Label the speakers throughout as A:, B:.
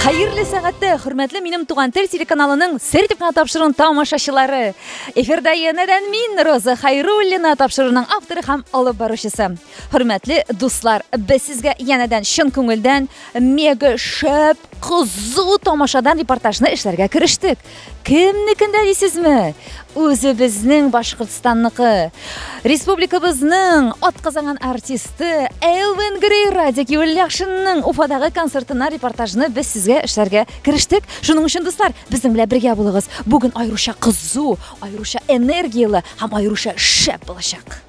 A: Хәерле сәгатьтә, хөрмәтле минем Туган тел телеканалының Сер дип кенә тапшыруын тамашачылары. Эфирда янәдән мин, Роза Хайруллина, тапшыруның авторы һәм алып баручысы. Хөрмәтле дуслар, без сезгә янәдән чын күңелдән мега шәп, кызу тамашадан репортажны эшләргә керештек. Кемнекендә дисезме? Үзебезнең Башкортстанныкы. Республикабызның атказанган артисты Элвин Грей Радик Юльяшинның Уфадагы концертына репортажны без сезгә эшләргә керештек. Шуның өчен, дуслар, безнең белән бергә булыгыз. Бүген аеруча кызу, аеруча энергияле һәм аеруча шәп булачак.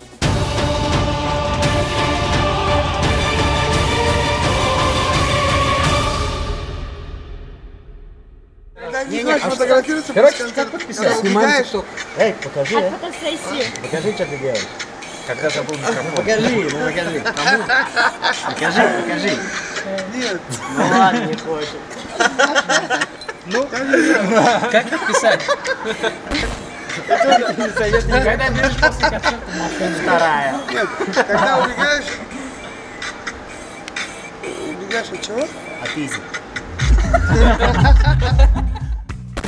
B: Не, не, а фотографироваться. Короче, как подписать?
C: Снимаем ТикТок.
D: Эй, покажи.
E: От фотосессии.
D: Покажи, что ты делаешь.
B: Когда забыл микрофон.
D: Покажи, ну покажи. Кому? Покажи, покажи.
B: Нет.
D: Ну ладно, не хочет.
B: Ну,
C: как подписать? Когда берешь после концерта?
D: Вторая.
B: Нет, когда убегаешь... Убегаешь от чего?
D: От изи.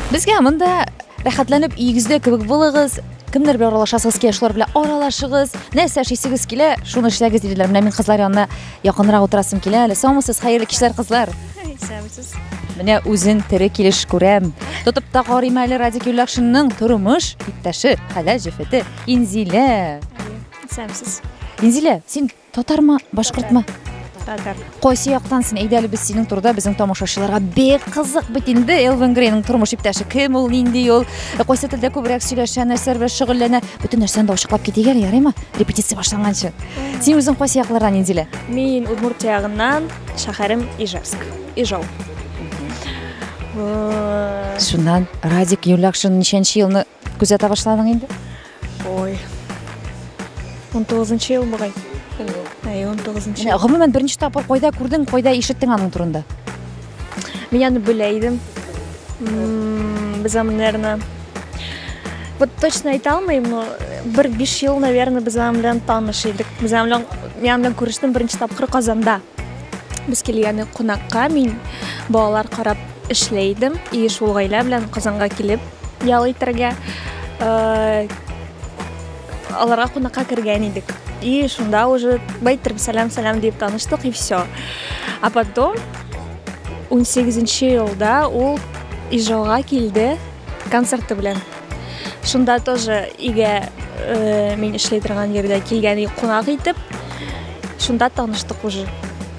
A: Безгә монда рәхәтләнеп өегездә кебек булыгыз, кемнәр белән аралашасыгыз килә, шулар белән аралашыгыз, нәрсә эшлисегез килә, шуны эшләгез диделәр. Менә мин кызлар янына якынрак утырасым килә әле. Саумысыз, хәерле кичләр, кызлар.
E: Исәнмесез.
A: Менә үзен тере килеш күрәм. Тотып та карыйм әле Радик Юльякшинның тормыш иптәше, хәләл җефете Инзилә.
E: Исәнмесез.
A: Инзилә, син татармы, башкортмы?
E: Татар.
A: Кайсы яктан син? Әйдә әле без синең турыда безнең тамашачыларга бик кызык бит инде Элвин Грейның тормыш иптәше кем ул, нинди ул, кайсы телдә күбрәк сөйләшә, нәрсәләр белән шөгыльләнә. Бөтен нәрсәне дә ачыклап китик әле, ярыймы? Репетиция башланганчы. Син үзең кайсы яклардан, Инзилә?
E: Мин Удмуртия ягыннан, шәһәрем Ижевск. Ижау.
A: Шуннан Радик Юльякшин ничәнче елны күзәтә башладың инде?
E: Ой. 19 ел бугай. Әй, 19
A: ел. Гомумән, беренче тапкыр кайда күрдең, кайда ишеттең аның турында?
E: Мин аны белә идем. Без аны, наверное, вот точно әйтә алмыйм, но бер 5 ел, наверное, без аның белән таныш идек. Без аның белән, мин аның белән күрештем беренче тапкыр Казанда. Без килгән кунакка, мин балалар карап эшләй идем, и шул гаилә белән Казанга килеп ял итәргә, аларга кунакка кергән идек. И шунда уже байтырып сәлам-сәлам дип таныштык, и все. А потом 18 елда ул Ижауга килде концерты белән. Шунда тоже өйгә мин эшли торган җирдә килгән кунак итеп, шунда таныштык уже.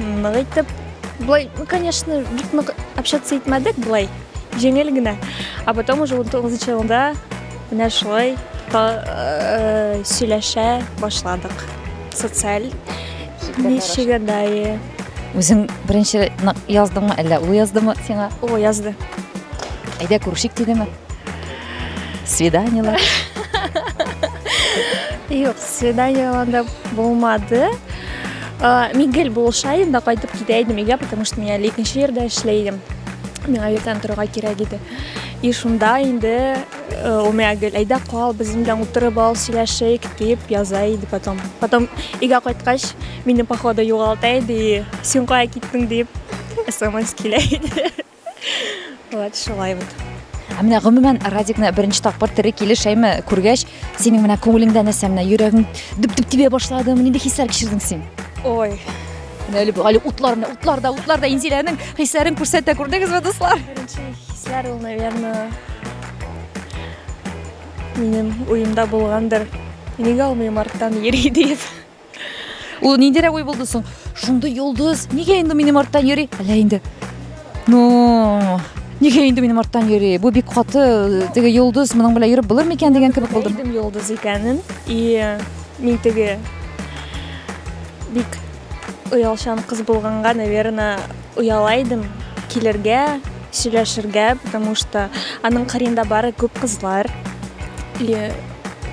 E: Нык итеп, былай, ну, конечно, бик нык общаться итмәдек, былай, җиңел генә. А потом уже 19 елда менә шулай сөйләшә башладык. Социаль ничегә дә.
A: Үзең беренче яздыңмы, әллә ул яздымы сиңа?
E: О, язды.
A: Әйдә күрешик дидеме? Свиданиелар.
E: Юк, свиданиелар булмады. Мин гел булыша идем дә кайтып китә идем өйгә, потому что мин әле икенче җирдә эшләй идем. Миңа иртән торырга кирәк иде. И шунда инде ул миңа гел, әйдә кал, безнең белән утырып ал, сөйләшик, дип яза иде потом. Потом өйгә кайткач, мине походу югалта иде, и син кая киттең дип смс килә иде. Вот шулай вот.
A: Ә менә гомумән Радикны беренче тапкыр тере килеш әйме күргәч, синең менә күңелеңдә нәрсә, менә йөрәгең дөп-дөп тибә башладымы, нинди хисләр кичердең син?
E: Ой.
A: Менә әле, әле утлар, менә утлар да, утлар да Инзиләнең хисләрен күрсәтә, күрдегезме, дуслар?
E: Беренче хисләр ул, наверное, минем уемда булгандыр. Нигә ул минем арттан йөри дип.
A: Ул ниндирәк уй булды соң? Шундый йолдыз, нигә инде минем арттан йөри? Әллә инде. Ну, нигә инде минем арттан йөри? Бу бик каты, теге йолдыз, моның белән йөреп булыр микән дигән кебек булдым.
E: Әйтем йолдыз икәнен, и мин теге бик оялчан кыз булганга, наверное, ояла идем килергә, сөйләшергә, потому что аның кырында бары күп кызлар. И,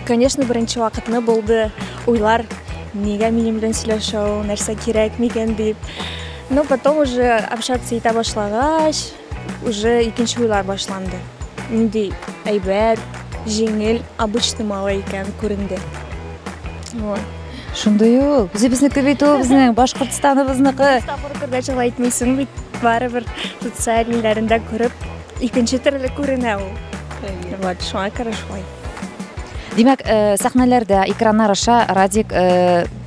E: конечно, беренче вакытны булды уйлар, нигә минем белән сөйләшү, нәрсә кирәк микән дип. Но потом уже общаться итә башлагач, уже икенче уйлар башланды. Нинди әйбәт, җиңел, обычный малай икән күренде. Вот.
A: Шундый ул. Үзебезнеке бит ул, безнең Башкортстаныбызныкы.
E: Тапкыр күргәч алай әйтмисең бит. Барыбер социаль ниләрендә күреп, икенче төрле күренә ул. Вот, шуңа күрә шулай.
A: Димәк, сәхнәләрдә, экраннар аша Радик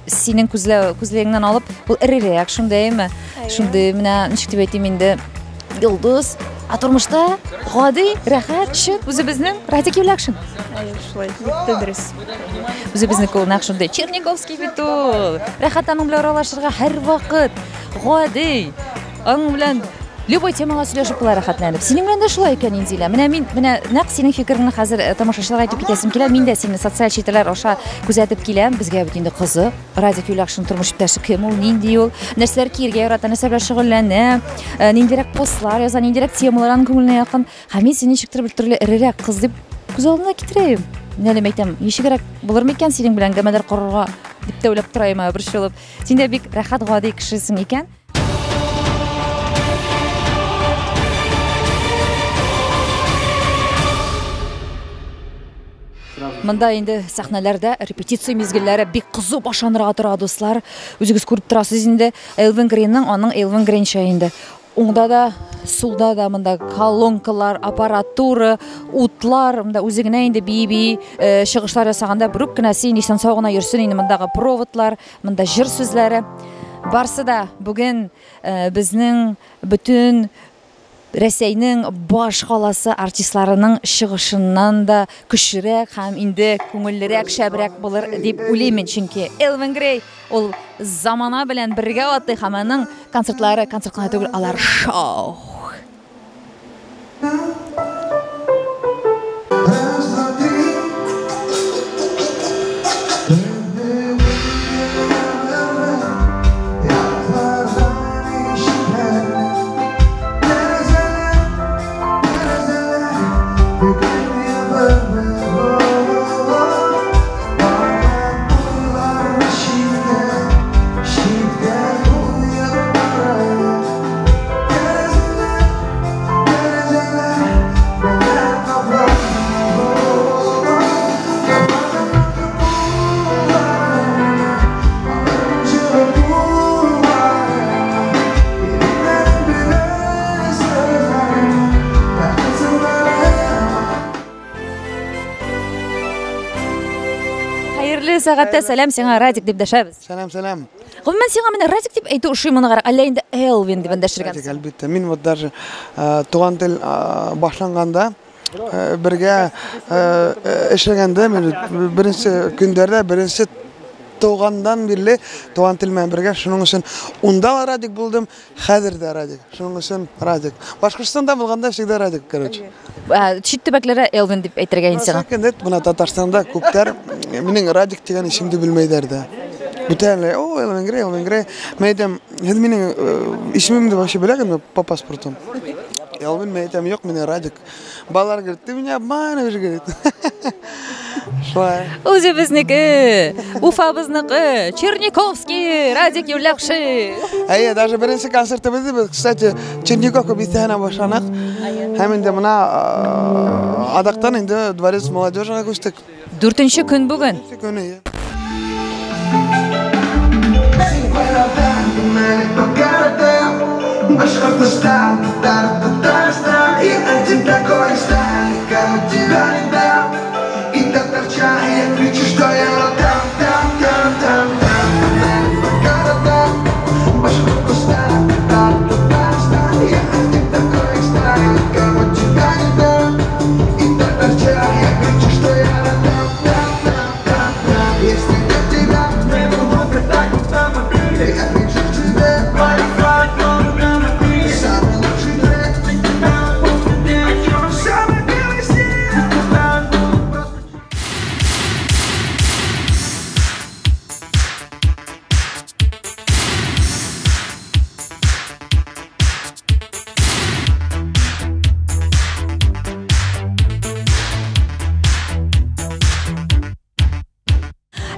A: синең күзлегеңнән алып, ул эрерәк, шундыймы? Шундый, менә ничек дип әйтим инде, йолдыз. Ә тормышта гади, рәхәт, чын, үзебезнең Радик Юләкшин.
E: Әйе, шулай, бик тә дөрес.
A: Үзебезнеке ул нәкъ шундый. Черниковский бит ул. Рәхәт аның белән аралашырга һәрвакыт. Гади. Аның белән любой темага сөйләшеп була рәхәтләнеп. Синең белән дә шулай икән, Инзилә. Менә мин, менә нәкъ синең фикереңне хәзер тамашачыларга әйтеп китәсем килә. Мин дә сине социаль челтәрләр аша күзәтеп киләм. Безгә бит инде кызык. Радик Юләкшин тормыш иптәше кем ул, нинди ул, нәрсәләр киергә ярата, нәрсә белән шөгыльләнә, ниндирәк постлар яза, ниндирәк темалар аның күңеленә якын. Һәм мин сине ничектер бер төрле эрерәк кыз дип күз алдына китерәем. Менә әле әйтәм, ничегрәк булыр микән синең белән әңгәмәләр корырга дип тә уйлап торайым, борчылып. Син дә бик рәхәт, гади кешесең икән. Монда инде сәхнәләрдә репетиция мизгелләре бик кызу башланырга тора, дуслар. Үзегез күреп торасыз инде. Элвин Грейның, аның Элвин Грейнча инде. Уңда да, сулда да монда колонкалар, аппаратура, утлар, монда үзе генә инде бии-бии чыгышлар ясаганда берүк кенә син исән-сау гына йөрсен инде мондагы проводлар, монда җыр сүзләре. Барсы да бүген безнең бөтен Рәсәйнең баш каласы артистларының чыгышыннан да көчлерәк һәм инде күңеллерәк, шәбрәк булыр дип уйлыйм мин, чөнки Элвин Грей ул замана белән бергә атлый һәм аның концертлары концерт кына түгел, алар шоу. Хәерле сәгатьтә сәлам сиңа, Радик дип дәшәбез.
B: Сәлам, сәлам.
A: Гомумән сиңа менә Радик дип әйтү ошый моны, әллә инде Элвин дип эндәшергә?
B: Радик, әлбәттә. Мин вот даже туган тел башланганда бергә эшләгәндә, мин беренче көндәрдә, беренче тугандан бирле туган тел белән бергә, шуның өчен унда да Радик булдым, хәзер дә Радик. Шуның өчен Радик. Башкортстанда булганда всегда Радик, короче.
A: Чит төбәкләрдә Элвин дип әйтергә инде сиңа.
B: Нет, менә Татарстанда күпләр минем Радик дигән исемне белмәйләр дә. Бүтәнләй, о, Элвин Грей, Элвин Грей. Мин әйтәм, һез минем исемемне вообще беләгезме по паспорту? Элвин, мин әйтәм, юк, мине Радик. Балалар говорит, ты меня обманываешь, говорит. Шулай.
A: Үзебезнеке, Уфабызныкы, Черниковский, Радик Юләкшин.
B: Әйе, даже беренче концертыбызны без, кстати, Черниковка бистәһенә башланык. Һәм инде менә адактан инде Дворец молодежига күчтек.
A: Дүртенче көн бүген.
B: Дүртенче көне, әйе.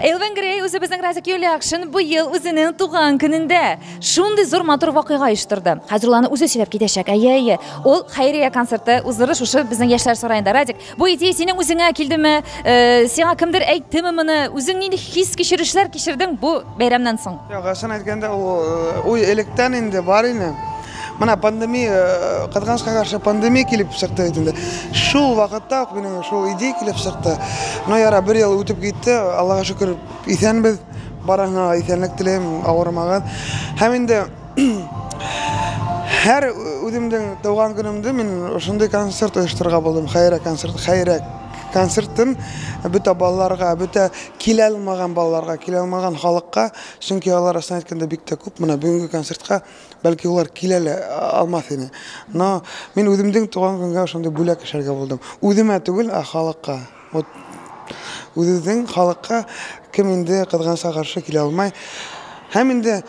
A: Элвин Грей үзебезнең Разик Юлякшин быел үзенең туган көнендә шундый зур матур вакыйга оештырды. Хәзер ул аны үзе сөйләп китәчәк. Әйе, әйе. Ул хәйрия концерты уздырды шушы безнең яшьләр сараенда. Радик, бу идея синең үзеңә килдеме? Сиңа кемдер әйттеме моны? Үзең нинди хис-кичерешләр кичердең бу бәйрәмнән соң?
B: Юк, чын әйткәндә, ул уй электән инде бар иде. Менә пандемия, кызганычка каршы пандемия килеп чыкты бит инде. Шул вакытта ук минем шул идея килеп чыкты. Но яра бер ел үтеп китте, Аллага шөкер, исәнбез. Барыңа исәнлек телим, авырмагыз. Һәм инде һәр үземнең туган көнемдә мин шундый концерт оештырырга булдым. Хәйрә концерт, хәйрә концертын бөтә балаларга, бөтә килә алмаган балаларга, килә алмаган халыкка, чөнки алар асын әйткәндә бик тә күп. Менә бүгенге концертка бәлки улар килә лә алмас иде. Но мин үземнең туган көнгә шундый бүләк эшләргә булдым. Үземә түгел, ә халыкка. Вот үзебезнең халыкка кем инде кызганычка каршы килә алмай. Һәм инде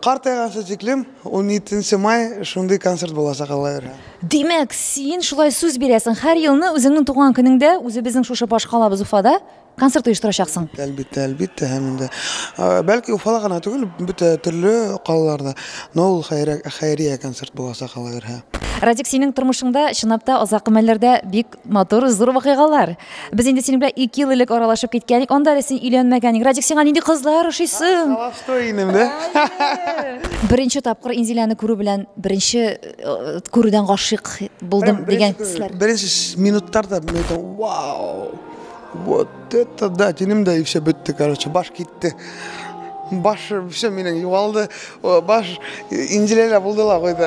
B: картайганчы тиклем 17 май шундый концерт булачак, Алла бирһә.
A: Димәк, син шулай сүз бирәсең, һәр елны үзеңнең туган көнеңдә үзебезнең шушы башкалабыз Уфада концерт оештырачаксың.
B: Әлбиттә, әлбиттә, һәм инде бәлки Уфада гына түгел, бөтә төрле калаларда. Но ул хәйрия концерт булачак, Алла бирһә.
A: Радик, синең тормышыңда чынлап та азаккы мәлләрдә бик матур, зур вакыйгалар. Без инде синең белән 2 ел элек аралашып киткән идек, анда әле син өйләнмәгән идең. Радик, сиңа нинди кызлар ошыйсың?
B: Холостой инем дә.
A: Беренче тапкыр Инзиләне күрү белән беренче күрүдән гашыйк булдым дигән хисләр.
B: Беренче минутларда мин әйтәм, вау, вот это да, тинем дә и все бетте, короче, баш китте. Баш все минем югалды, баш Инзиләлә булды ла куйды.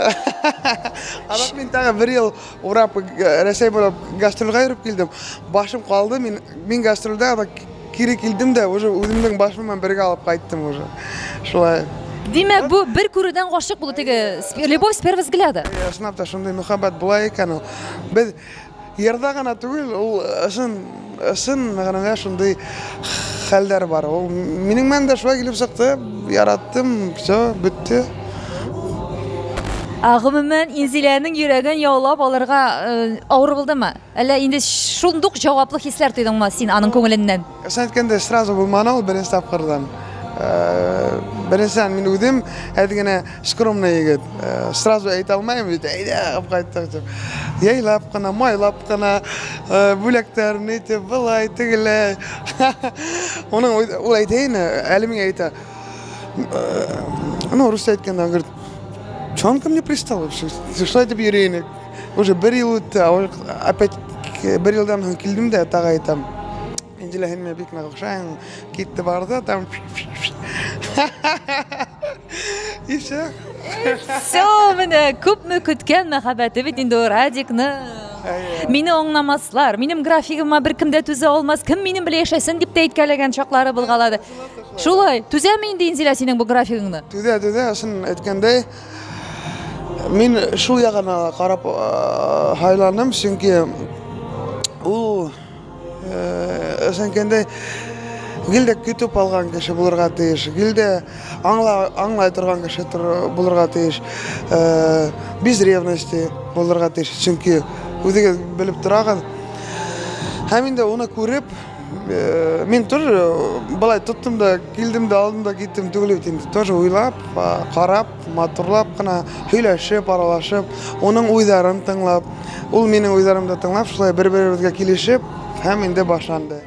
B: Аннан мин тагы бер ел урап Рәсәй буйлап гастрольгә йөреп килдем. Башым калды, мин гастрольдә анда кире килдем дә, уже үземнең башым белән бергә алып кайттым уже. Шулай.
A: Димәк, бу бер күрүдән гашыйк булу теге любовь с первого взгляда.
B: Чынлап та шундый мөхәббәт була икән ул. Без Ярда гына түгел, ул ысын, ысын мәгънәдә шундый хәлләр бар. Ул минем белән дә шулай килеп чыкты, яраттым, все, бетте.
A: Ә гомумән, Инзиләнең йөрәген яулап алырга авыр булдымы? Әллә инде шундук җаваплы хисләр тойдыңмы син аның күңеленнән?
B: Син әйткәндә сразу булмады ул беренче тапкырдан. Беренчедән мин үзем әз генә скромный егет. Сразу әйтә алмыйм бит, әйдә, алып кайттык дип. Яйлап кына, майлап кына, бүләкләрне итеп, былай, тегеләй. Оның ул әйтә инде, әле миңа әйтә. Ну, русча әйткәндә, говорит, чё он ко мне пристал вообще? Шулай дип йөри инде. Уже бер ел үтте, опять бер елдан соң килдем дә, тагы әйтәм. Инзилә, һин миңа бик нык охшайың. Китте барды, там. И все.
A: Все, менә күпме көткән мәхәббәте бит инде ул Радикны. Мине аңламаслар, минем графигыма беркем дә түзә алмас, кем минем белән яшәсен дип тә әйткәләгән чаклары булгалады. Шулай, түзәме инде Инзилә синең бу графигыңны?
B: Түзә, түзә, чын әйткәндәй, мин шул ягына карап һайландым, чөнки ул Әсәнкәндәй гел дә көтеп алган кеше булырга тиеш, гел дә аңлай торган кеше булырга тиеш, без ревности булырга тиеш, чөнки үзегез белеп торагыз. Һәм инде уны күреп, мин тоже былай тоттым да, килдем дә, алдым да киттем түгел бит инде. Тоже уйлап, карап, матурлап кына һөйләшеп, аралашып, уның уйларын тыңлап, Ул минем уйларымны тыңлап, шулай бер-беребезгә килешеп, һәм инде башланды.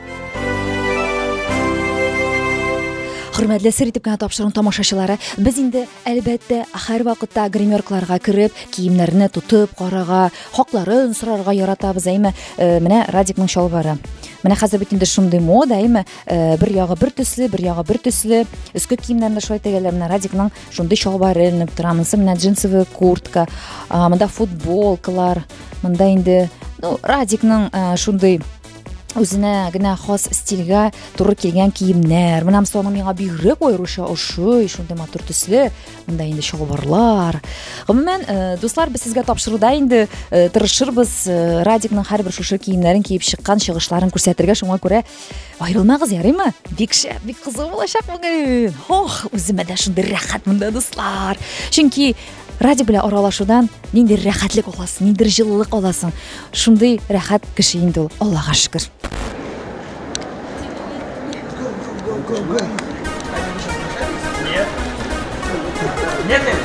A: Хөрмәтле сер итеп кенә тапшыруның тамашачылары, без инде әлбәттә һәрвакытта гримеркаларга кереп, киемнәрне тотып карарга, хакларын сорарга яратабыз, әйме? Менә Радикның чалбары. Менә хәзер бит инде шундый мода, әйме? Бер ягы бер төсле, бер ягы бер төсле. Өске киемнәрне шулай тегәләр. Менә Радикның Шундый чалбар эленеп тора. Монысы менә джинсовая куртка, монда футболкалар, монда инде, ну, Радикның шундый үзенә генә хас стильгә туры килгән киемнәр. Менә мисалы миңа бигрәк аеруча ошый, шундый матур төсле. Монда инде чалбарлар. Гомумән, дуслар, без сезгә тапшыруда инде тырышырбыз Радикның һәрбер шушы киемнәрен киеп чыккан чыгышларын күрсәтергә. Шуңа күрә Аерылмагыз, ярыймы? Бик шәп, бик кызык булачак бүген. Ох, үземә дә шундый рәхәт монда, дуслар. Чөнки радио белән аралашудан нинди рәхәтлек аласың, нинди җылылык аласың. Шундый рәхәт кеше инде ул, Аллага шөкер.
C: Нет. Нет, нет.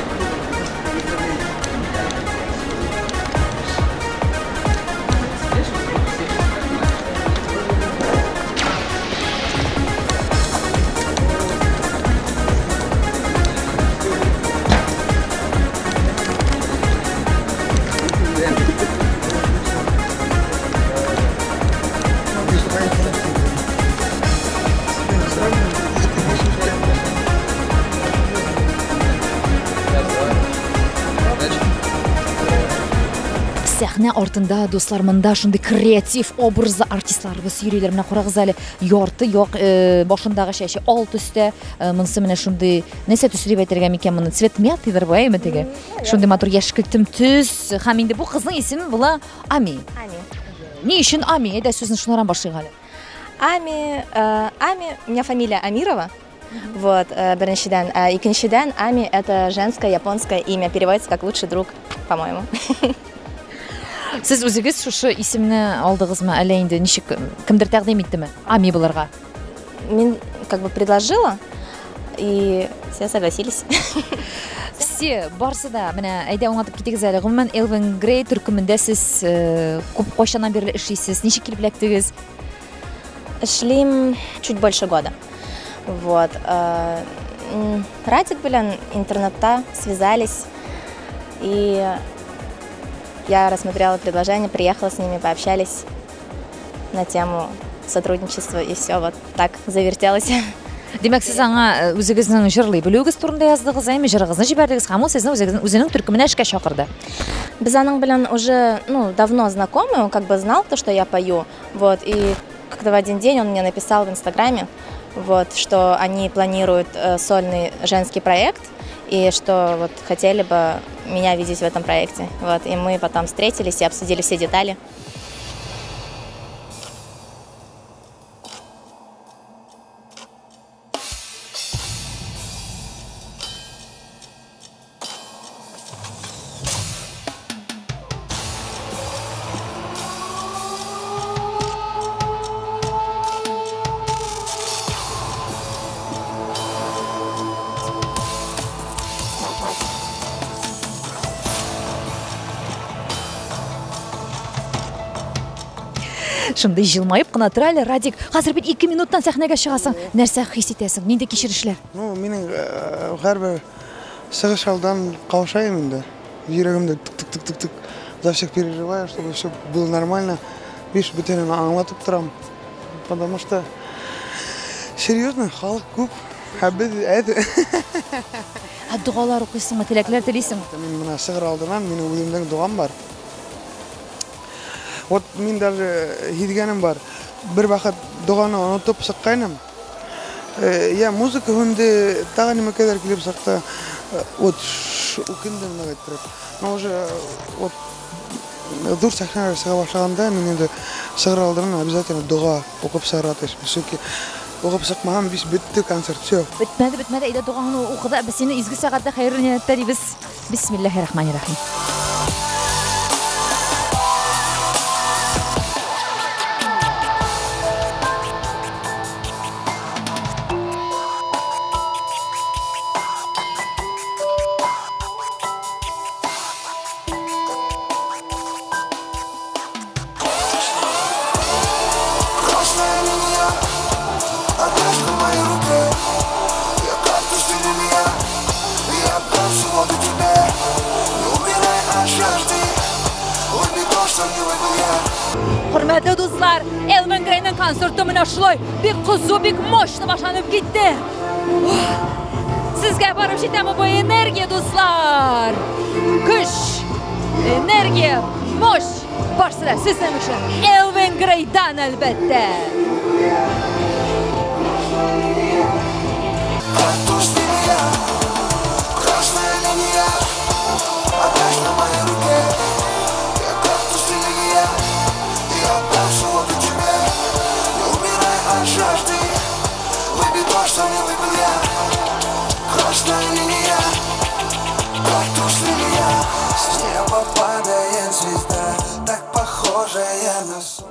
A: Сәхнә артында, дуслар, монда шундый креатив образы артистларыбыз йөриләр. Менә карагыз әле, ярты як э, башындагы чәче ал төстә, э, монысы менә шундый, нәрсә төсе дип әйтергә микән моны? Цвет мятыйдыр бу, әйеме теге? Шундый матур яшькелтем төс. Һәм инде бу кызның исеме була Ами.
F: Ами.
A: Ни өчен Ами? Әйдә сүзне шуннан башлыйк әле.
F: Ами, э, Ами, у меня фамилия Амирова. Вот, э, беренчедән. Ә икенчедән, Ами это женское японское имя, переводится как лучший друг, по-моему.
A: Сез үзегез шушы исемне алдыгызмы, әллә инде ничек кемдер тәкъдим иттеме Ами булырга?
F: Мин как бы предложила, и все согласились.
A: Все, барсы да, менә әйдә аңлатып китегез әле. Гомумән, Элвин Грей төркемендә сез э, күп кайчаннан бирле эшлисез? Ничек килеп эләктегез?
F: Эшлим чуть больше года. Вот. Э, Радик белән интернетта связались, и я рассмотрела предложение, приехала с ними, пообщались на тему сотрудничества, и все вот так завертелось.
A: Димәк, сез аңа э, үзегезнең җырлый белүегез турында яздыгыз, әйме җырыгызны җибәрдегез һәм ул сезне үзегезнең үзенең төркеменә эшкә чакырды.
F: Без аның белән уже, ну, давно знакомы, он как бы знал то, что я пою, вот, и как-то в один день он мне написал в Инстаграме, вот, что они планируют э, сольный женский проект, и что вот хотели бы меня видеть в этом проекте. Вот, и мы потом встретились и обсудили все детали.
A: Шундый җылмаеп кына тора әле, Радик. Хәзер бит 2 минуттан сәхнәгә чыгасың. Нәрсә хис итәсең? Нинди кичерешләр?
B: Ну, минем э, һәрбер чыгыш алдан каушайым инде. Йөрәгемдә тык-тык-тык-тык. За всех переживаю, чтобы все было нормально. Биш бөтенен аңлатып торам. Потому что серьезно, халык күп. Ә без әз.
A: Ә догалар укыйсыңмы, теләкләр телисеңме?
B: Мин менә чыгыр алдыннан минем үземнең догам бар. Вот мин даже һизгәнем бар. Бер вакыт доганы онытып чыккайным. Э, я музыка һүнде, тагы нимәкәйләр килеп чыкты. Э, вот үкендем нык иттереп. Но уже вот зур сәхнәгә чыга башлаганда мин инде чыгыр алдыннан обязательно дога укып чыгарга тиешмен. Чөнки укып чыкмаган бит бетте концерт, все.
A: Бетмәде, бетмәде, әйдә догаңны укы да, без сине изге сәгатьтә хәерле ниятләр дибез. Бисмиллаһир-рахманир-рахим. Хөрмәтле дуслар, Элвин Грейның концерты менә шулай бик кызу, бик мощно башланып китте. Сезгә барып җитәме бу энергия, дуслар? Көч, энергия, мощь барсы да сезнең өчен. Элвин Грейдан, әлбәттә.
G: С неба падает звезда, так похожая на сон.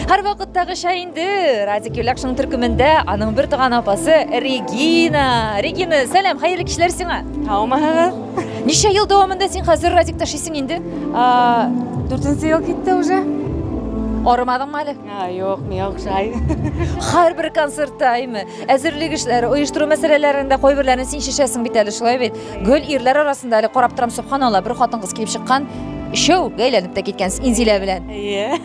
A: Һәрвакыттагыча инде Радик Юлякшин төркемендә аның бер туган апасы Регина. Регина, сәлам, хәерле кичләр сиңа.
H: Һаумыһыгыз.
A: Ничә ел дәвамында син хәзер Радикта эшлисең инде?
H: Дүртенче ел китте уже.
A: Арымадыңмы әле?
H: Юк, миңа охшай.
A: Һәрбер концертта, әйме? Әзерлек эшләре, оештыру мәсьәләләрендә кайберләрен син чишәсең бит әле, шулай бит? Гөл ирләр арасында әле карап торам, сөбханалла, бер хатын-кыз килеп чыккан, өчәү әйләнеп тә киткән Инзилә белән.
H: Әйе.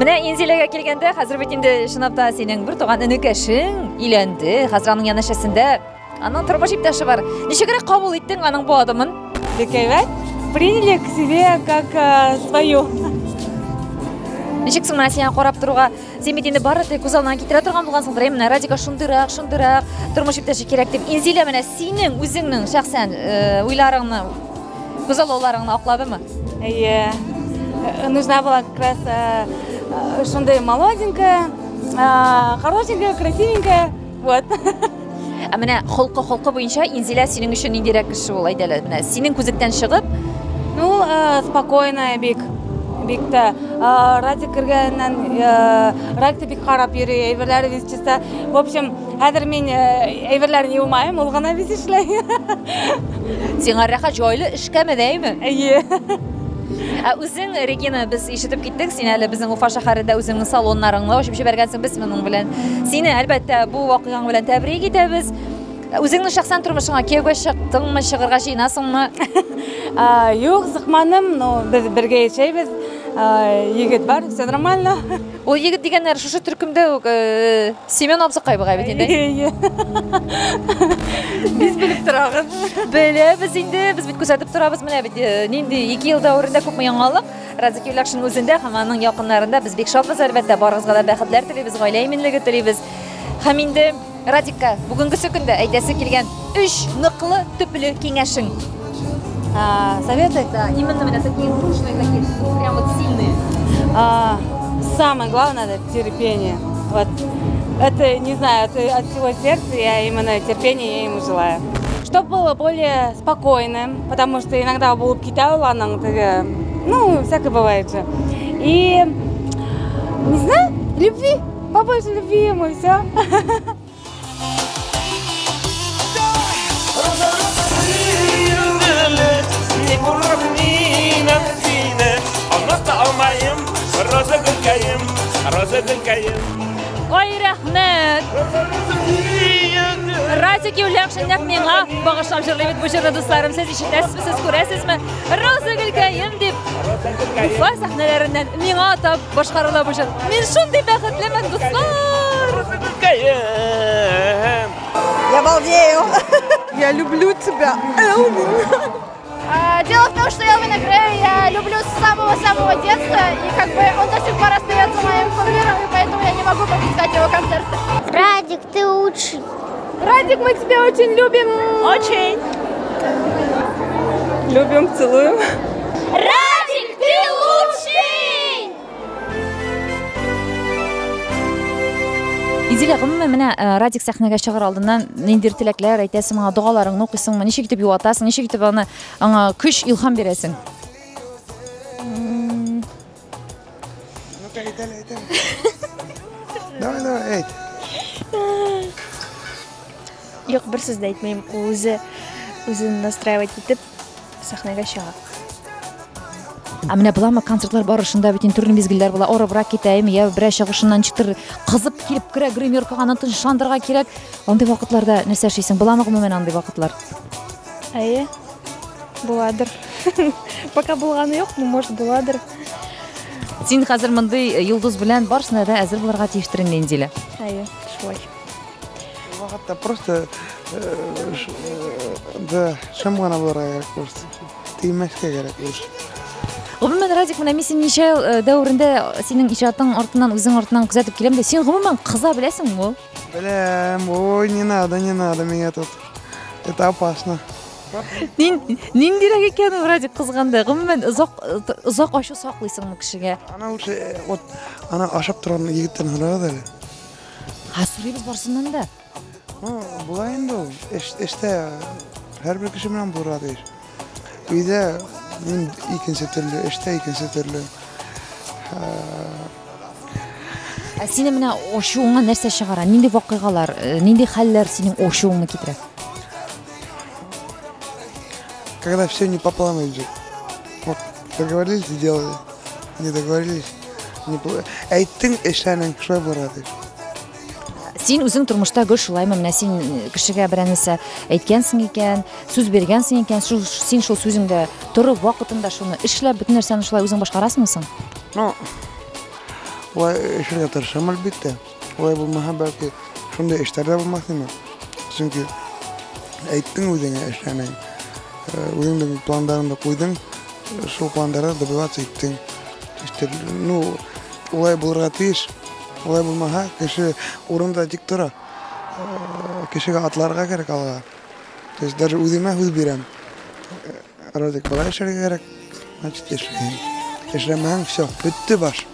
A: Менә Инзиләгә килгәндә, хәзер бит инде чынлап та синең бер туган энекәшең өйләнде. Хәзер аның янәшәсендә Аның тормыш иптәше бар. Ничегрәк кабул иттең аның бу адымын?
H: Бик әйбәт. Приняли к себе как э, свою.
A: Ничек соң менә сиңа карап торуга? Син бит инде бары тик күз алдыңа китерә торган булгансыңдыр, әй, менә Радика шундыйрак, шундыйрак тормыш иптәше кирәк дип. Инзилә менә синең үзеңнең шәхсән э, уйларыңны, күзаллауларыңны акладымы?
H: Әйе. Э, нужна была как раз э, э, шундый молоденькая, хорошенькая, красивенькая. Вот.
A: Ә менә холкы холкы буенча Инзилә синең өчен ниндирәк кеше ул, әйдә әле, менә синең күзлектән чыгып.
H: Ну, спокойная бик, бик тә. Радик кергәннән, Радик та бик карап йөри, әйберләре вез чиста. В общем, хәзер мин әйберләрен юмаем, ул гына вез эшләй.
A: Сиңа рәхәт, җайлы эшкәме, дәйме?
H: Әйе.
A: Ә үзең, Регина, без ишетеп киттек, син әле безнең Уфа шәһәрендә үзеңнең салоннарыңны ачып җибәргәнсең, без моның белән сине, әлбәттә, бу вакыйгаң белән тәбрик итәбез. Үзеңнең шәхсән тормышыңа кияүгә чыктыңмы, чыгарга җыенасыңмы?
H: Юк, чыкмадым, но без бергә яшәйбез. Егет бар, все нормально.
A: Ул егет дигәннәр шушы төркемдә үк э, Семен абзыкай бугай бит инде.
H: Әйе. Без белеп торабыз.
A: Беләбез инде, без бит күзәтеп торабыз. Менә бит э, нинди 2 ел дәверендә күпме яңалык. Разик Юлякшин үзендә һәм аның якыннарында без бик шатбыз, әлбәттә. Барыгызга да бәхетләр телибез, гаилә иминлеге телибез. Һәм инде Радикка бүгенгесе көндә әйтәсе килгән өч ныклы, төпле киңәшең.
H: А, советы?
A: Да, именно менә такие нужные, такие прям вот сильные.
H: А, самое главное это терпение. Вот. Это, не знаю, это от всего сердца я именно терпение я ему желаю. Чтобы было более спокойным, потому что иногда булып китә ул аның теге, ну, всякое бывает же. И, не знаю, любви, побольше любви ему, все.
C: Роза гөлкәем, роза гөлкәем.
A: Ой, рәхмәт! Радик Юлякшин нәкъ миңа багышлап җырлый бит бу җырны, дусларым. Сез ишетәсезме, сез күрәсезме? Роза гөлкәем дип Уфа сәхнәләреннән миңа атап башкарыла бу җыр. Мин шундый бәхетлемен, дуслар!
C: Роза гөлкәем.
I: Я балдею. Я люблю тебя, Элвин.
J: Дело в том, что Элвина Грея я люблю с самого-самого детства, и как бы он до сих пор остается моим кумиром, и поэтому я не могу пропускать его концерты.
K: Радик, ты лучший.
J: Радик, мы тебя очень любим.
H: Очень. Любим, целуем.
J: Радик, ты лучший!
A: Изилә, гомумән, менә э, Радик сәхнәгә чыгар алдыннан ниндидер теләкләр әйтәсең аңа, догаларыңны укыйсыңмы, ничек итеп юатасың, ничек итеп аны аңа көч, илһам бирәсең?
B: Ну-ка, әйт әле, әйт әле. Давай, давай, әйт.
E: Юк, бер сүз дә әйтмим. Ул үзе үзен настраивать итеп сәхнәгә чыга.
A: Ә менә буламы концертлар барышында бит инде төрле мизгелләр була, арыбрак китә, әйме, я берәр чыгышыннан ничектер кызып килеп керә гримеркага, аны тынычландырырга кирәк. Андый вакытларда нәрсә эшлисең? Буламы гомумән андый вакытлар?
E: Әйе, буладыр. Пока булганы юк, но может буладыр.
A: Син хәзер мондый йолдыз белән барысына да әзер булырга тиештер инде, Инзилә.
E: Әйе, шулай.
B: Вакытта просто э, э, да, шым гына булырга кирәк просто. Тимәскә кирәк просто.
A: Гомумән, Радик, менә мин сине ничә ел э, дәверендә синең иҗатың артыннан, үзең артыннан күзәтеп киләм дә, син гомумән кыза беләсеңме ул?
B: Беләм, ой, не надо, не надо меня тут. Это опасно.
A: Нин, ниндирәк икән ул Радик кызганда? Гомумән, озак озак ачу саклыйсыңмы кешегә?
B: Ана лучше, вот, ана ашап торган егеттән сорагыз әле.
A: Ә сорыйбыз барсыннан да.
B: Ну, була инде ул. Эш, эштә һәрбер кеше белән булырга тиеш. Өйдә мин икенче төрле, эштә икенче төрле.
A: Ә сине менә ачуыңа нәрсә чыгара? Нинди вакыйгалар, э, нинди хәлләр синең ачуыңны китерә?
B: Когда все не по плану идет. Вот договорились, сделали. Не договорились. Не Әйттең, эшләнең, шулай булырга тиеш.
A: Син үзең тормышта гел шулаймы? Менә син э, кешегә берәр нәрсә әйткәнсең икән, сүз биргәнсең икән, шул, син шул сүзеңдә торып, вакытында шуны эшләп, бөтен нәрсәне шулай үзең башкарасыңмы соң?
B: Ну, улай эшләргә тырышам, әлбәттә. Улай булмаһа, бәлки, шундый эшләр дә булмас иде. Чөнки Әйттең үзеңә эшләнең. Үзеңнең пландарыңды куйдың, шул пландарда добиваться иттең. Ну, улай булырга тиеш. Улай булмаһа, кеше урында тик тора. Кешегә атларга кирәк алга. То есть даже үземә һүз бирәм. Радик, болай эшләргә кирәк, значит, эшләйм. Эшләмәһәң, все, бетте баш.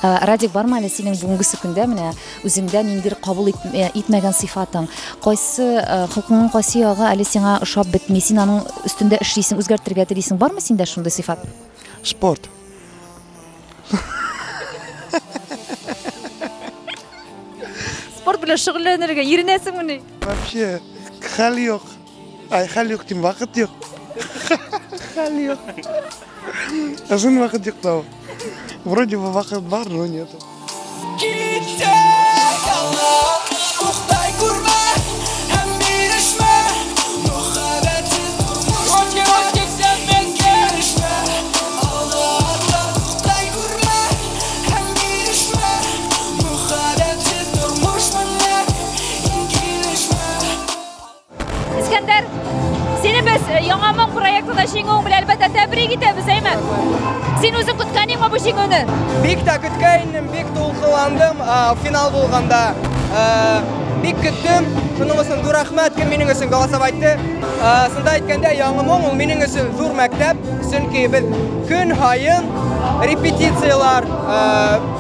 A: Радик, бармы әле синең бүгенгесе көндә менә үзеңдә ниндидер кабул итмәгән сыйфатың? Кайсы холкыңның кайсы ягы әле сиңа ошап бетми, син аның өстендә эшлисең, үзгәртергә телисең? Бармы синдә шундый сыйфат?
B: Спорт.
A: Спорт белән шөгыльләнергә иренәсеңмени?
B: Вообще, хәл юк. Ай, хәл юк дим, вакыт юк. Хәл юк. Озын вакыт юк та. Вроде бы вакыт бар, но нету.
A: Искәндәр, сине без Яңа моң проектында җиңүең белән әлбәттә тәбрик итәбез, әйме? Син үзең көткән идеңме бу җиңүне?
L: Бик тә көткән идем, бик дулкынландым, финал булганда. Бик көттем. Шуның өчен зур рәхмәт, кем минем өчен голосовать итте. Сында әйткәндә, Яңа моң ул минем өчен зур мәктәп, чөнки без көн һаен репетицияләр,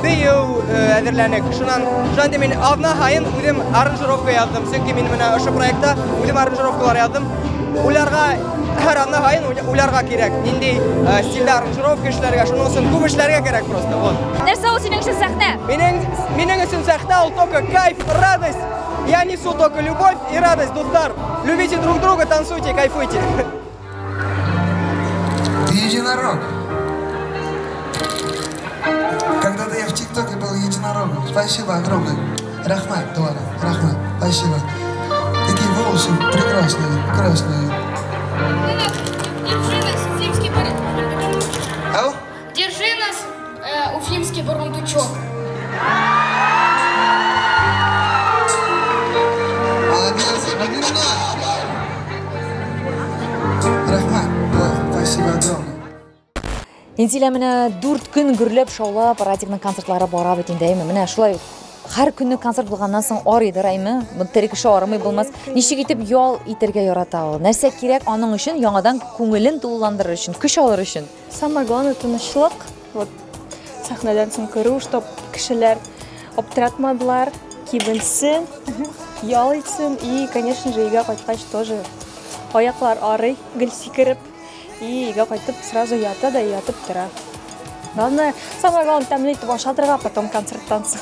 L: бию әзерләнек. Шуннан, шуннан мин атна һаен үзем аранжировка яздым, чөнки мин менә ошо проектта үзем аранжировкалар яздым. Уйларга һәр атна һаен уйларга кирәк, нинди стильдә аранжировка эшләргә, шуның өчен күп эшләргә кирәк просто. Вот.
A: Нәрсә ул синең өчен сәхнә?
L: Минем өчен сәхнә ул только кайф, радость. Я несу только любовь и радость, дуслар. Любите друг друга, танцуйте, кайфуйте.
G: Ты единорог. Когда-то я в ТикТоке был единорогом. Спасибо огромное. Рахмат, Дуара, рахмат. Спасибо. Такие волосы прекрасные, прекрасные.
J: Держи нас, уфимский бурундучок.
G: Ау?
J: Держи нас, уфимский бурундучок.
G: Молодец, Рахмат, спасибо огромное.
A: Инзилә, менә 4 көн гөрләп шаулап Радикның концертлары бара бит инде, әйме? Менә шулай һәр көнне концерт булганнан соң арыйдыр, әйме? Бу тере кеше арымый булмас. Ничек итеп ял итәргә ярата ул? Нәрсә кирәк аның өчен яңадан күңелен тулыландырыр өчен, көч алыр өчен?
E: Самое главное тынычлык. Вот сәхнәдән соң керү, чтоб кешеләр аптыратмадылар, кибенсен, ял итсен и, конечно же, өйгә кайткач тоже аяклар арый, гел сикереп. И өйгә кайтып сразу ята да ятып тора. Главное, самое главное, тәмле итеп ашатырга, потом концерттан соң.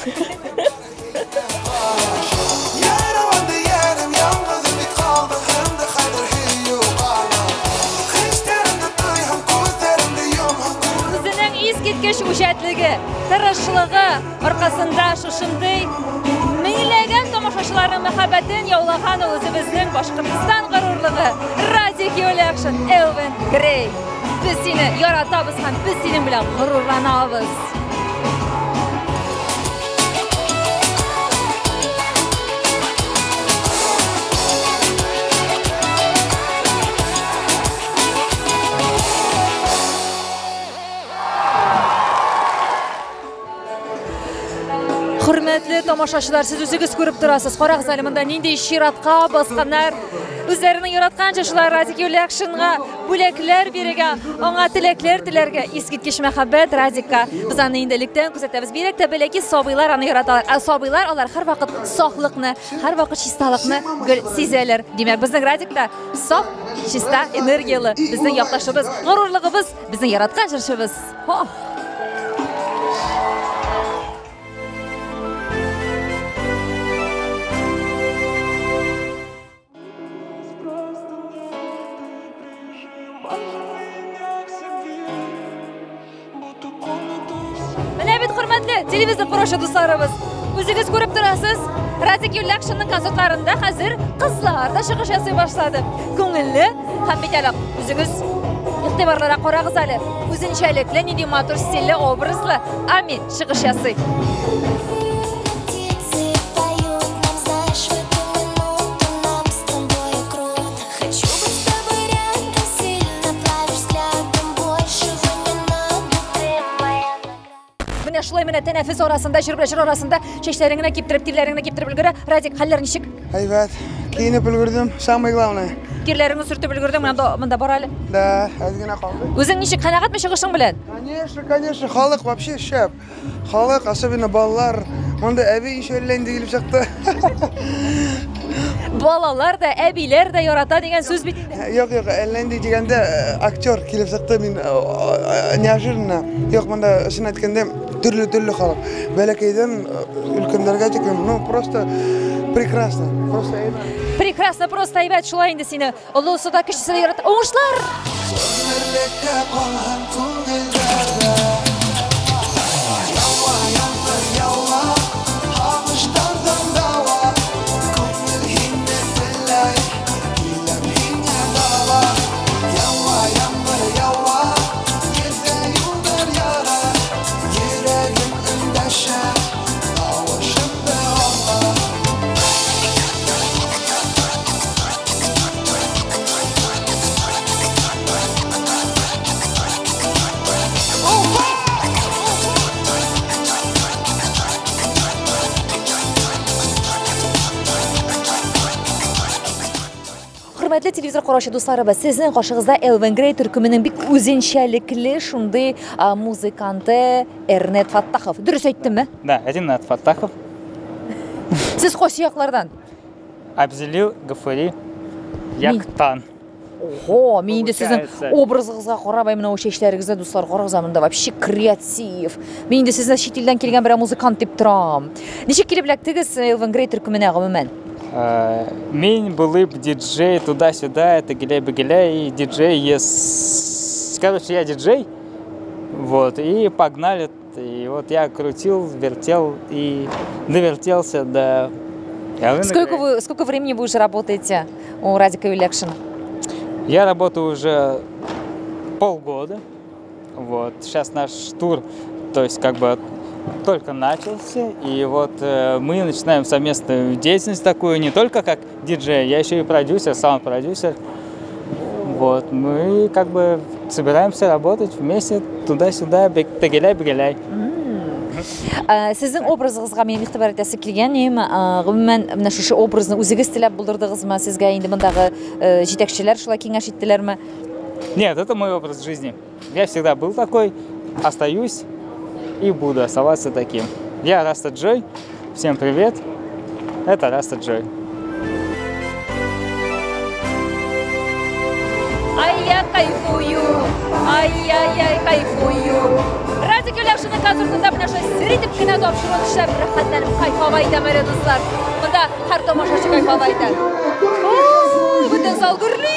A: Үзенең искиткеч үҗәтлеге, тырышлыгы аркасында шушындый меңләгән тамашачыларның мәхәббәтен яулаган ул үзебезнең Башкортстан горурлыгы Радик Юльякшин, Элвин Грей. Без сине яратабыз һәм без синең белән горурланабыз. Хөрмәтле тамашачылар, сез үзегез күреп торасыз. Карагыз әле монда нинди чиратка басканнар. Үзләренең яраткан җырчылары Радик Юльякшинга бүләкләр бирергә, аңа теләкләр теләргә. Искиткеч мәхәббәт Радикка. Без аны инде электән күзәтәбез. Бигрәк тә бәләкәй сабыйлар аны яраталар. Ә сабыйлар алар һәрвакыт сафлыкны, һәрвакыт чисталыкны гел сизәләр. Димәк, безнең Радик та саф, чиста, энергияле, безнең якташыбыз, горурлыгыбыз, безнең яраткан җырчыбыз. Һо! Менә бит, хөрмәтле телевизор караучы дусларыбыз, үзегез күреп торасыз, Радик Юльякшинның концертларында хәзер кызлар да чыгыш ясый башлады. Күңелле һәм бит әле үзегез игътибарлырак карагыз әле, үзенчәлекле, нинди матур стильле, образлы Ами чыгыш ясый. шулай менә тәнәфес арасында, җыр белән җыр арасында чәчләрен генә киптереп, тирләрен генә киптереп өлгерә. Радик, хәлләр ничек?
B: Әйбәт. Киенеп өлгердем, самое главное.
A: Тирләреңне сөртеп өлгердең, монда бар әле.
B: Да, әз генә калды.
A: Үзең ничек, канәгатьме чыгышың белән?
B: Конечно, конечно, халык вообще шәп. Халык, особенно балалар, монда әби еще әллә инде килеп чыкты.
A: Балалар да, әбиләр дә ярата дигән сүз бит инде.
B: Юк, юк, әллә инде дигәндә актер килеп чыкты, мин неожиданно. Юк, монда чын әйткәндә төрле-төрле халык. Бәләкәйдән өлкәннәргә тиклем, ну просто прекрасно, просто әйбәт.
A: Прекрасно, просто әйбәт, шулай инде сине. Олысы да, кечесе дә ярата. Уңышлар!
G: Гомерлеккә калган күңелләрдә. Ява, яңгыр, ява, һагыштардан дава. Күңел һине теләй, киләм һиңә таба. Ява, яңгыр, ява, җирдә юлдар яра. Йөрәгем эндәшә, тавышымды аңла.
A: Хөрмәтле телевизор караучы дусларыбыз, сезнең каршыгызда Элвин Грей төркеменең бик үзенчәлекле шундый музыканты Эрнет Фаттахов. Дөрес әйттемме?
M: Да, Ренат Фаттахов.
A: Сез кайсы яклардан?
M: Абзелил Гафури Яктан.
A: Ого, мин инде сезнең
M: Получается.
A: образыгызга карап, менә ул чәчләрегезне, дуслар, карагыз, монда вообще креатив. Мин инде сезне чит илдән килгән бер музыкант дип торам. Ничек килеп эләктегез Элвин Грей төркеменә гомумән?
M: Мин булып диджей туда-сюда, это геляй-бегеляй, и диджей ес. Короче, я диджей, вот, и погнали, и вот я крутил, вертел и довертелся до Элвина
A: Сколько
M: Грея.
A: Сколько времени вы уже работаете у Радика Юльякшина?
M: Я работаю уже полгода, вот, сейчас наш тур, то есть как бы только начался, и вот мы начинаем совместную деятельность такую, не только как диджей, я еще и продюсер, саунд-продюсер. Вот, мы как бы собираемся работать вместе, туда-сюда, тегеляй-бегеляй.
A: Сезнең образыгызга минем игътибар итәсе килгән, гомумән, менә шушы образны үзегез теләп булдырдыгызмы? Сезгә инде мондагы җитәкчеләр шулай киңәш иттеләрме?
M: Нет, это мой образ жизни. Я всегда был такой, остаюсь и буду оставаться таким. Я Раста Джой. Всем привет. Это Раста Джой.
A: Ай, я кайфую, ай-яй-яй, кайфую. Радик Юльякшинның концертында менә шулай сер итеп кенә тапшыруын эшләп рәхәтләнеп кайфовать итәм әле, дуслар. Монда һәр тамашачы кайфовать итә. Ой, бөтен зал гөрли.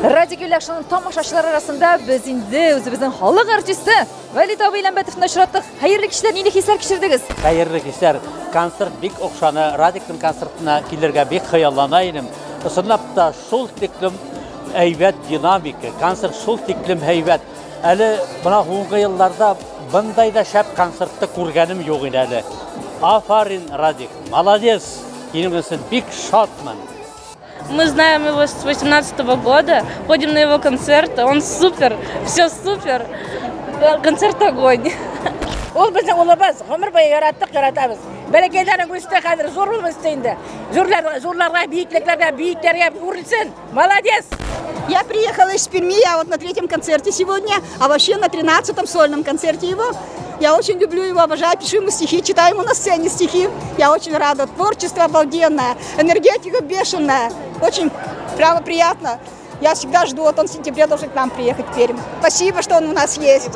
A: Радик Юльякшинның тамашачылар арасында без инде үзебезнең халык артисты Вәлит абый Иләмбәтовны очраттык. Хәерле кичләр, нинди хисләр кичердегез?
N: Хәерле кичләр. Концерт бик охшаны. Радикның концертына килергә бик хыяллана идем. Чынлап та шул тиклем әйбәт динамика, концерт шул тиклем әйбәт. Әле менә һуңгы елларда бындай да шәп концертты күргәнем юк иде әле. Афарин, Радик, молодец. Синең өчен бик шатмын.
O: Мы знаем его с 18-го года, ходим на его концерты, он супер, все супер, концерт огонь.
P: Ул безнең улыбыз, гомер буе яраттык, яратабыз. Бәләкәйләрнең үсте хәзер, зур булып үсте инде. Зурлар, зурларга, биекләргә, биекләргә үрелсен. Молодец!
Q: Я приехала из Перми, я вот на 3-м концерте сегодня, а вообще на 13-м сольном концерте его. Я очень люблю его, обожаю, пишу ему стихи, читаю ему на сцене стихи. Я очень рада. Творчество обалденное, энергетика бешеная. Очень прямо приятно. Я всегда жду, вот он в сентябре должен к нам приехать в Пермь. Спасибо, что он у нас есть.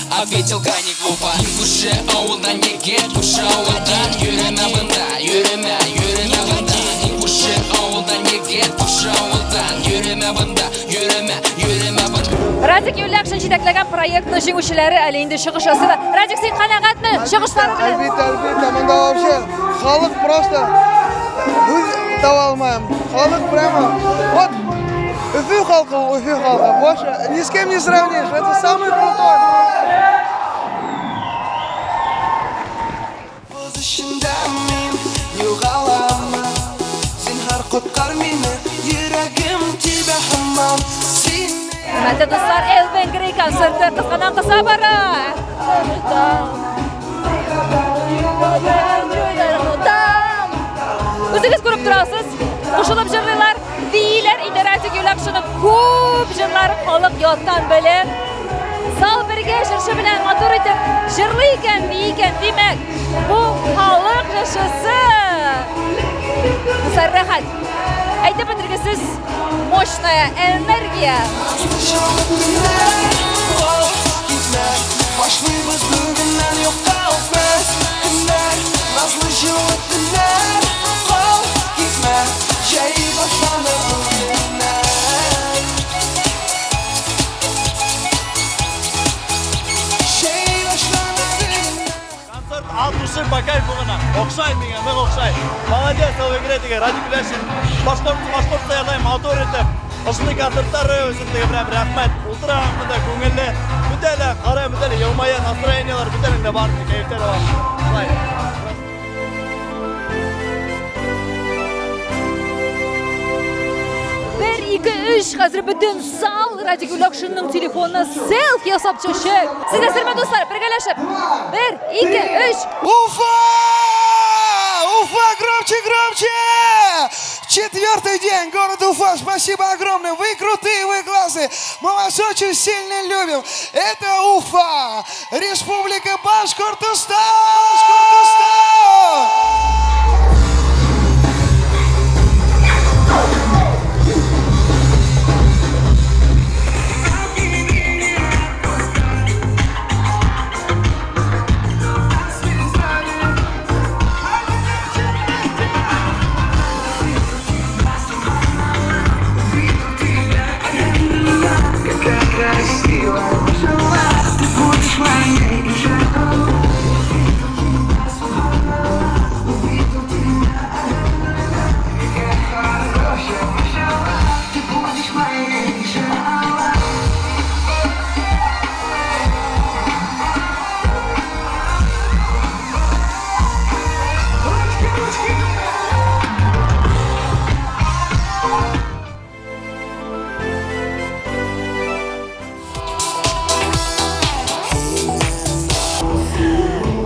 R: Ответил крайне глупо. Күрше авылдан егет, күрше авылдан йөрәмә бында, йөрәмә, йөрәмә бында. Күрше авылдан егет, күрше авылдан йөрәмә бында, йөрәмә, йөрәмә бында.
A: Радик Юльякшин җитәкләгән проектның җиңүчеләре әле инде чыгыш ясыйлар. Радик, син канәгатьме чыгышлары белән?
B: Әлбиттә, әлбиттә, монда вообще халык просто һүз таба алмыйм. Халык прямо вот Өфе халкы, Өфе халкы. Больше ни с кем не сравнишь. Это самый крутой.
R: Эчендә мин югаламын. Зинһар коткар мине, йөрәгем тибә һаман. Син
A: Хөрмәтле дуслар, Элвин Грей концерты кыскадан кыса бара. Үзегез күреп торасыз, кушылып җырлыйлар, бииләр, инде Радик Юльякшинның күп җырларын халык яттан белә. Зал бергә җырчы белән матур итеп җырлый икән, бии икән, димәк, бу халык җырчысы. Дуслар, рәхәт. Әйтеп бетергесез мощная энергия.
R: Башлыйбыз бүгеннән юкка үтмәс көннәр, назлы җылы төннәр. Кал китмә, җәй башланыр бүгеннән. Җәй башланыр бүгеннән.
S: Концерт от души по кайфу гына. Охшай миңа, нык охшай. Молодец, Элвин Грей дигән Радик Юльякшин. Башкорт, башкортча матур итеп. Ошондый концертлар өчен теге прям рәхмәт. Утырам монда күңелле. Бөтәлә, карай бөтәлә, елмая, настроениелар бөтәлендә бар, кәефтәр бар. Шулай.
A: Бер, ике, өч, хәзер бөтен зал Радик Юльякшинның телефонына селфи ясап төшәчәк. Сез әзерме, дуслар? Бергәләшеп. Бер, ике, өч.
G: Уфа! Уфа, громче, громче! Четвертый день, город Уфа, спасибо огромное. Вы крутые, вы классные. Мы вас очень сильно любим. Это Уфа, Республика Башкортостан! Башкортостан!
R: Красивая, ты будешь моей.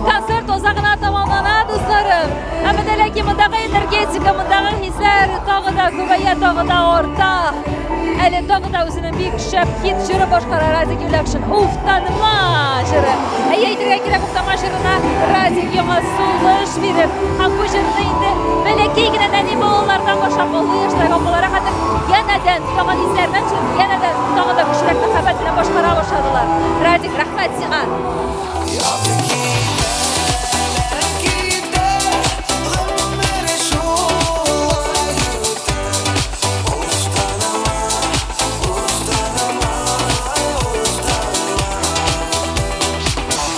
A: Концерт азагына тәмамлана, дусларым. Әмма дә ләкин мондагы энергетика, мондагы хисләр тагы да күбәя, тагы да арта. Әле тагы да үзенең бик шәп хит җыры башкара Радик Юльякшин. Уфтанма җыры. Әйе, әйтергә кирәк, Уфтанма җырына Радик яңа сулыш биреп, һәм бу җырны инде бәләкәй генә нәни балалардан башлап олы яшьтәге апаларга хәтта янәдән тагын исләреннән төшереп, янәдән тагы да көчлерәк мәхәббәт белән башкара башладылар. Радик, рәхмәт сиңа.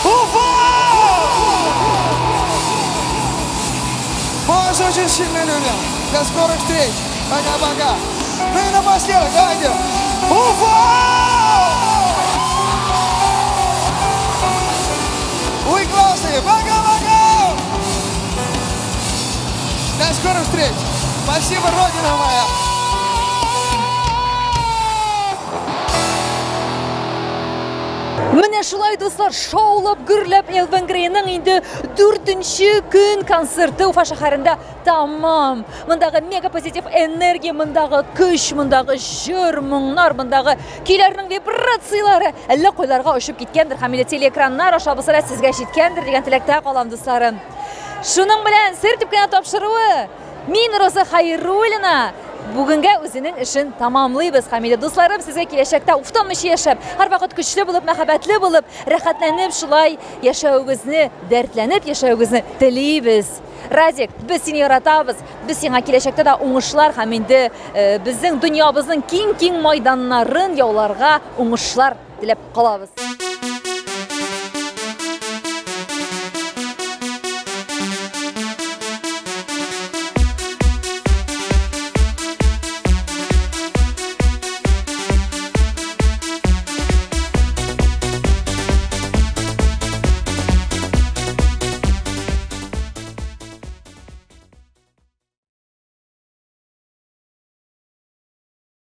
G: Уфа! Мы вас очень сильно любим. До скорых встреч. Пока-пока. Ну и напоследок, давайте. Уфа! Вы классные. Пока-пока! До скорых встреч. Спасибо, Родина моя.
A: Менә шулай, дуслар, шаулап, гөрләп Элвин Грейның инде дүртенче көн концерты Уфа шәһәрендә тамам. Мондагы мега позитив энергия, мондагы көч, мондагы җыр, моңнар, мондагы көйләрнең вибрацияләре әллә кайларга очып киткәндер һәм инде телеэкраннар аша булса да сезгә җиткәндер дигән теләктә калам, дусларым. Шуның белән сер дип кенә тапшыруы мин, Роза Хайруллина, бүгенгә үзенең эшен тамамлыйбыз. Һәм инде, дусларым, сезгә киләчәктә уфтанмыйча яшәп, һәрвакыт көчле булып, мәхәббәтле булып, рәхәтләнеп шулай яшәвегезне, дәртләнеп яшәвегезне телибез. Радик, без сине яратабыз, без сиңа киләчәктә дә уңышлар һәм инде безнең дөньябызның киң-киң майданнарын яуларга уңышлар теләп калабыз.